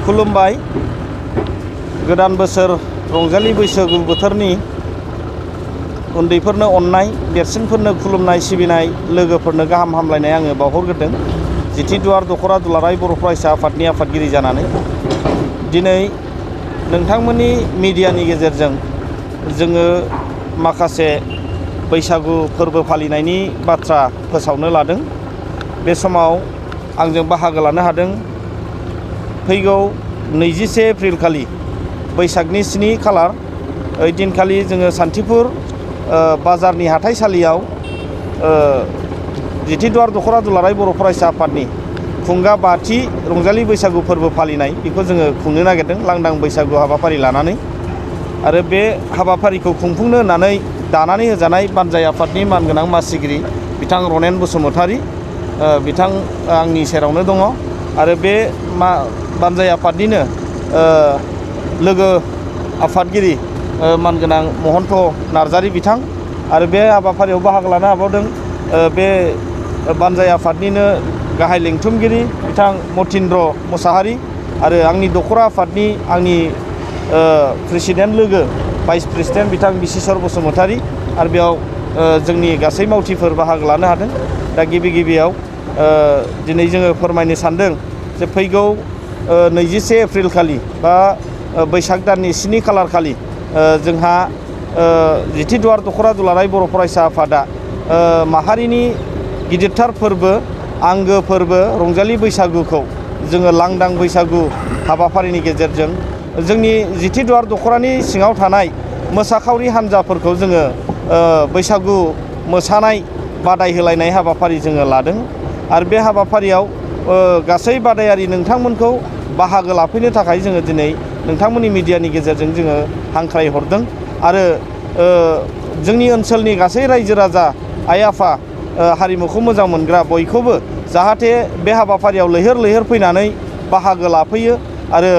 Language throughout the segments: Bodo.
खुलुमबाय। गोदान बोसोर रंजालि बैसागु बोथोरनि उन्दैफोरनो अननाय, देरसिनफोरनो खुलुमनाय सिबिनाय, लोगोफोरनो गाहाम हामलायनाय आङो बावहरग्रोदों। जिथि दुवार दख'रा दुलाराय बर' फरायसा आफादनि आफादगिरि जानानै दिनै नोंथांमोननि मिडियानि गेजेरजों जोङो माखासे बैसागु फोरबो फालिनायनि बाथ्रा फोसावनो लादों। बे समाव आंजों बाहागो लानो हादों फैगौ 21 एप्रिल खालि बैसागनि 7 खालार ओइ दिनखालि जोङो सान्थिपुर बाजारनि हाथाइसालियाव जिथि दुवार दख'रा दुलाराय बर' फरायसा आफादनि खुंगा 5थि रंजालि बैसागु फोरबो फालिनाय बेखौ जोङो खुंनो नागिरदों लांदां बैसागु हाबाफारि लानानै। आरो बे हाबाफारिखौ खुंफुंनो होननानै दानानै होजानाय बानजाय आफादनि मानगोनां मासिगिरि बिथां रनेन बसुमतारी बिथां आंनि सेरावनो दङ। आरो बे बानजाय आफादनिनो लोगो आफादगिरि मानगोनां महन्त नार्जारी बिथां आरो बे हाबाफारियाव बाहागो लानो हाबावदों बे बानजाय आफादनिनो गाहाय लेंथुमगिरि बिथां मतीन्द्र मुसाहारि आरो आंनि दख'रा आफादनि आंनि प्रेसिडेन्ट लोगो भाइस प्रेसिडेन्ट बिथां बिशिसर बसुमतारी आरो बेयाव जोंनि गासै मावथिफोर बाहागो लानो हादों। दा गिबियाव दिनै जोङो फोरमायनो सानदों जे फैगौ 21 एप्रिल खालि बा बैसाग दाननि 7 खालार खालि जोंहा जिथि दुवार दख'रा दुलाराय बर' फरायसा आफादा माहारिनि गिदिरथार फोरबो आंगो फोरबो रंजालि बैसागुखौ जोङो लांदां बैसागु हाबाफारिनि गेजेरजों जोंनि जिथि दुवार दख'रानि सिङाव थानाय मोसाखावरि हान्जाफोरखौ जोङो बैसागु मोसानाय बादायहोलायनाय हाबाफारि जोङो लादों। आरो बे हाबाफारियाव गासै बादायारि नोंथांमोनखौ बाहागो लाफैनो थाखाय जोङो दिनै नोंथांमोननि मिडियानि गेजेरजों जोङो हांख्राय हरदों। आरो जोंनि ओनसोलनि गासै रायजो राजा आइ आफा हारिमुखौ मोजां मोनग्रा बयखौबो जाहाथे बे हाबाफारियाव लैहोर फैनानै बाहागो लाफैयो आरो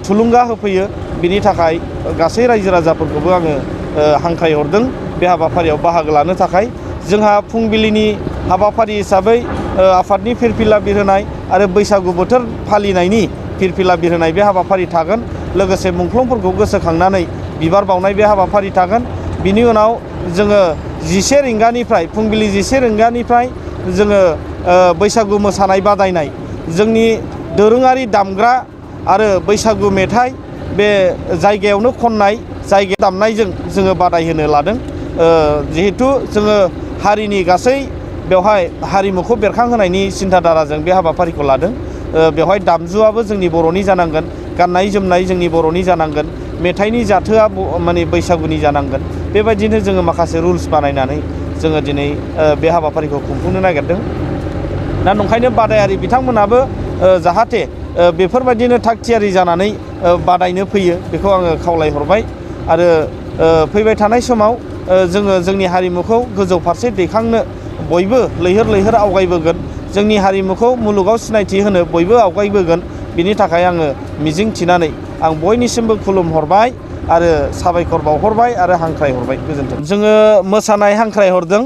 थुलुंगा होफैयो बिनि थाखाय गासै रायजो राजाफोरखौबो आङो हांख्राय हरदों बे हाबाफारियाव बाहागो लानो थाखाय। जोंहा फुंबिलिनि हाबाफारि हिसाबै आफादनि फिरफिला बिरहोनाय आरो बैसागु बोथोर फालिनायनि फिरफिला बिरहोनाय बे हाबाफारि थागोन। लोगोसे मुंख्लंफोरखौ गोसोखांनानै बिबार बावनाय बे हाबाफारि थागोन। बिनि उनाव जोङो 11 रिंगानिफ्राय फुंबिलि 11 रिंगानिफ्राय जोङो बैसागु मोसानाय बादायनाय जोंनि दोरोङारि दामग्रा आरो बैसागु मेथाइ बे जायगायावनो खननाय जायगायाव दामनायजों जोङो बादायहोनो लादों। जिहेथु जोङो हारिनि गासै बेवहाय हारिमुखौ बेरखांहोनायनि सिन्थाधाराजों बे हाबाफारिखौ लादों। बेवहाय दामजुआबो जोंनि बर'नि जानांगोन, गाननाय जोमनाय जोंनि बर'नि जानांगोन, मेथाइनि जाथोआ माने बैसागुनि जानांगोन। बेबायदिनो जोङो माखासे रुल्स बानायनानै जोङो दिनै बे हाबाफारिखौ खुंफुंनो नागिरदों। दा नंखायनो बादायारि बिथांमोनाबो जाहाथे बेफोरबायदिनो थाग थियारि जानानै बादायनो फैयो बेखौ आङो खावलायहरबाय। आरो फैबाय थानाय समाव जोङो जोंनि हारिमुखौ गोजौ फारसे दैखांनो बयबो लैहोर आवगायबोगोन। जोंनि हारिमुखौ मुलुगाव सिनायथि होनो बयबो आवगायबोगोन। बिनि थाखाय आङो मिजिं थिनानै आं बयनिसिमबो खुलुमहरबाय आरो साबायखर बावहरबाय आरो हांख्राय हरबाय। गोजोन्थों। जोङो मोसानाय हांख्राय हरदों।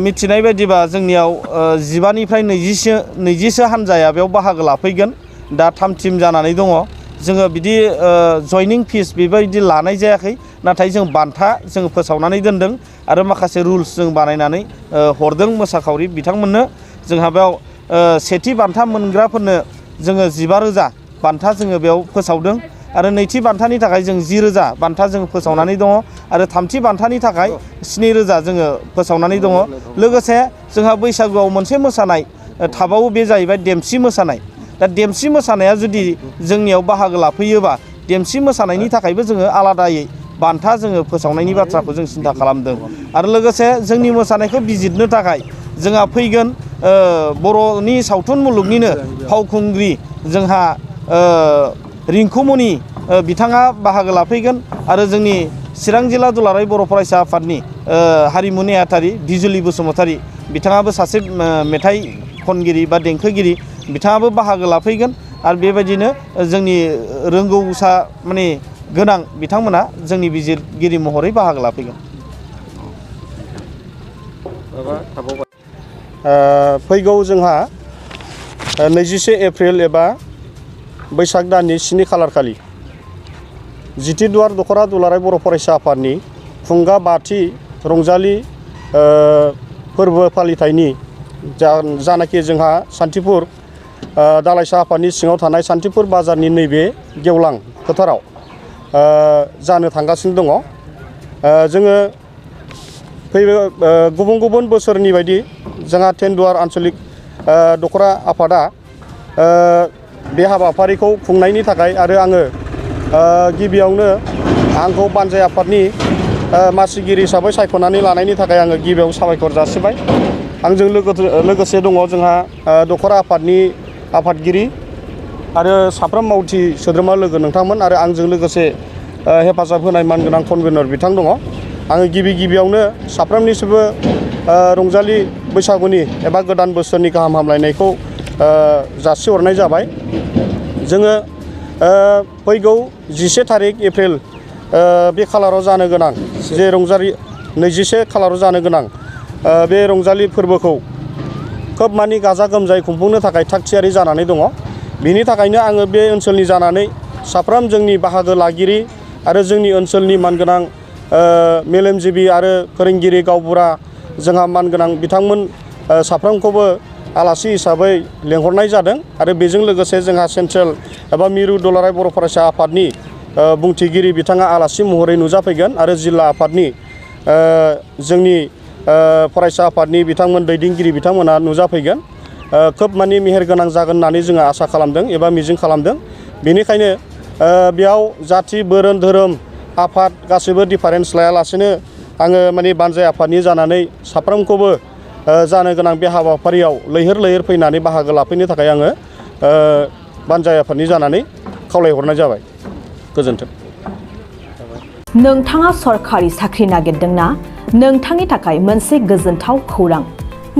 मिथिनाय बायदिबा जोंनियाव 15निफ्राय 20सो हान्जाया बेयाव बाहागो लाफैगोन। दा 3 टिम जानानै दङ। जोङो बिदि जयनिं फिस बेबायदि लानाय जायाखै, नाथाय जों बान्था जों फोसावनानै दोनदों आरो माखासे रुल्स जों बानायनानै हरदों मोसाखावरि बिथांमोननो। जोंहा बेयाव सेथि बान्था मोनग्राफोरनो जोङो 15,000 बान्था जोङो बेयाव फोसावदों आरो नैथि बान्थानि थाखाय जों 10,000 बान्था जों फोसावनानै दङ आरो थामथि बान्थानि थाखाय 7,000 जोङो फोसावनानै दङ। लोगोसे जोंहा बैसागुआव मोनसे मोसानाय थाबावो, बे जाहैबाय देमसि मोसानाय। दा देमसि मोसानाया जुदि जोंनियाव बाहागो लाफैयोबा देमसि मोसानायनि थाखायबो जोङो आलादायै बान्था जोङो फोसावनायनि बाथ्राखौ जों सिन्था खालामदों। आरो लोगोसे जोंनि मोसानायखौ बिजिरनो थाखाय जोंहा फैगोन बर'नि सावथुन मुलुगनिनो फावखुंग्रि जोंहा रिंकुमनि बिथाङा बाहागो लाफैगोन आरो जोंनि चिरां जिल्ला दुलाराय बर' फरायसा आफादनि हारिमु नेहाथारि बिजुलि बसुमतारी बिथाङाबो सासे मेथाइ खनगिरि बा देंखोगिरि, बिथाङाबो बाहागो लाफैगोन। आरो बेबायदिनो जोंनि रोंगौसा माने गोनां बिथांमोना जोंनि बिजिरगिरि महरै बाहागो लाफैगोन। फैगौ जोंहा 21 एप्रिल एबा बैसाग दाननि 7 खालार खालि जितिदुवार दख'रा दुलाराय बर' फरायसा आफादनि खुंगा बाथि रंजालि फोरबो फालिथायनि जानाखि जोंहा सान्तिपुर दालाइसा आफादनि सिङाव थानाय सान्तिपुर बाजारनि नैबे गेवलां फोथाराव जानो थांगासिनो दङ। जोङो गुबुन गुबुन बोसोरनि बायदि जोंहा तेन्दुवार आन्चलिक दख'रा आफादा बे हाबाफारिखौ खुंनायनि थाखाय आरो आङो गिबियावनो आंखौ बानजाय आफादनि मासिगिरि हिसाबै सायख'नानै लानायनि थाखाय आङो गिबियाव साबायखर जासिबाय। आंजों लोगोसे दङ जोंहा दख'रा आफादनि आफादगिरि आरो साफ्रोम मावथि सोद्रोमा लोगो नोंथांमोन आरो आंजों लोगोसे हेफाजाब होनाय मानगोनां कनभेनर बिथां दङ। आङो गिबियावनो साफ्रोमनिसिमबो रंजालि बैसागुनि एबा गोदान बोसोरनि गाहाम हामलायनायखौ जासिहरनाय जाबाय। जोङो फैगौ 11 थारिख एप्रिल बे खालाराव जानो गोनां जे रंजालि 21 खालाराव जानो गोनां बे रंजालि फोरबोखौ खोब मानि गाजा गोमजायै खुंफुंनो थाखाय थागथियारि जानानै दङ। बिनि थाखायनो आङो बे ओनसोलनि जानानै साफ्रोम जोंनि बाहागो लागिरि आरो जोंनि ओनसोलनि मानगोनां मेलेमजिबि आरो फोरोंगिरि गावबुरा जोंहा मानगोनां बिथांमोन साफ्रोमखौबो आलासि हिसाबै लेंहरनाय जादों आरो बेजों लोगोसे जोंहा सेन्ट्रेल एबा मिरु दुलाराय बर' फरायसा आफादनि बुंथिगिरि बिथाङा आलासि महरै नुजाफैगोन आरो जिल्ला आफादनि जोंनि फरायसा आफादनि बिथांमोन दैदेनगिरि बिथांमोना नुजाफैगोन। खोब मानि मेहेरगोनां जागोन होननानै जोङो आसा खालामदों एबा मिजिं खालामदों। बेनिखायनो बेयाव जाथि बोरोन धोरोम आफाद गासैबो डिफारेन्स लायालासेनो आङो माने बानजाय आफादनि जानानै साफ्रोमखौबो जानो गोनां बे हाबाफारियाव लैहोर लैहोर फैनानै बाहागो लाफैनो थाखाय आङो बानजाय आफादनि जानानै खावलायहरनाय जाबाय। गोजोन्थों। नोंथाङा सरखारि साख्रि नागिरदोंना? नोंथांनि थाखाय मोनसे गोजोनथाव खौरां।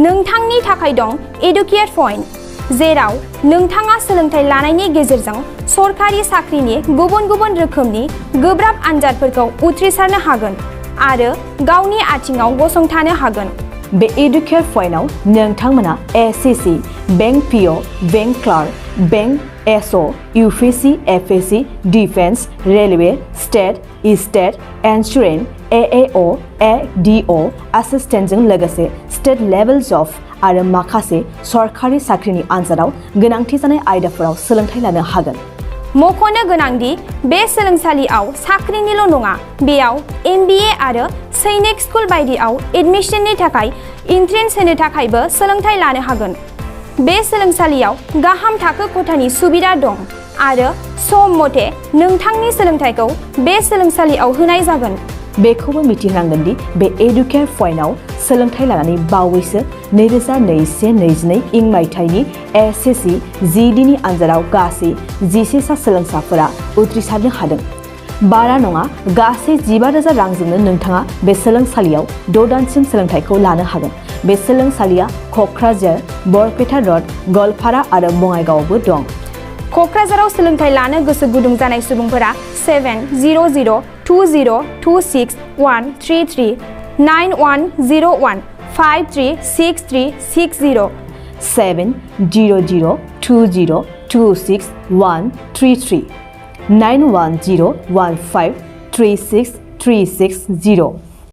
नोंथांनि थाखाय दं एडुकेट पइन्ट, जेराव नोंथाङा सोलोंथाइ लानायनि गेजेरजों सरखारि साख्रिनि गुबुन गुबुन रोखोमनि गोब्राब आनजादफोरखौ उथ्रिसारनो हागोन आरो गावनि आथिङाव गसंथानो हागोन। बे एडुकेट पइन्टआव नोंथांमोना SSC, bank PO, bank clerk, bank SO, UPSC, FSC, defence, railway, state insurance, AAO, ADO एसिस्टेन्टजों लोगोसे स्टेट लेभेल जब आरो माखासे सरखारि साख्रिनि आनजादाव गोनांथि जानाय आयदाफोराव सोलोंथाइ लानो हागोन। मख'नो गोनांदि बे सोलोंसालियाव साख्रिनिल' नङा, बेयाव MBA आरो सैनिक स्कुल बायदियाव एडमिशननि थाखाय एन्ट्रेन्स होनो थाखायबो सोलोंथाइ लानो हागोन। बे सोलोंसालियाव गाहाम थाखो खथानि सुबिदा दं आरो सम मथे नोंथांनि सोलोंथाइखौ बे सोलोंसालियाव होनाय जागोन। बेखौबो मिथिनांगोन दि बे एडुकेट पइन्टआव सोलोंथाइ लानानै बावैसो 2021-22 इं मायथाइनि एसएससि जिडिनि आनजादाव गासै 11 सा सोलोंसाफोरा उथ्रिसारनो हादों। बारा नङा, गासै 15,000 रांजोंनो नोंथाङा बे सोलोंसालियाव 6 दानसिम सोलोंथाइखौ लानो हागोन। बे सोलोंसालिया क'क्राझार, बरपेटा र'ड, गवालपारा आरो बङाइगावआवबो दं। क'क्राझाराव सोलोंथाइ लानो गोसो गुदुं जानाय सुबुंफोरा 70020261333 9101536360 70020261333 9101536360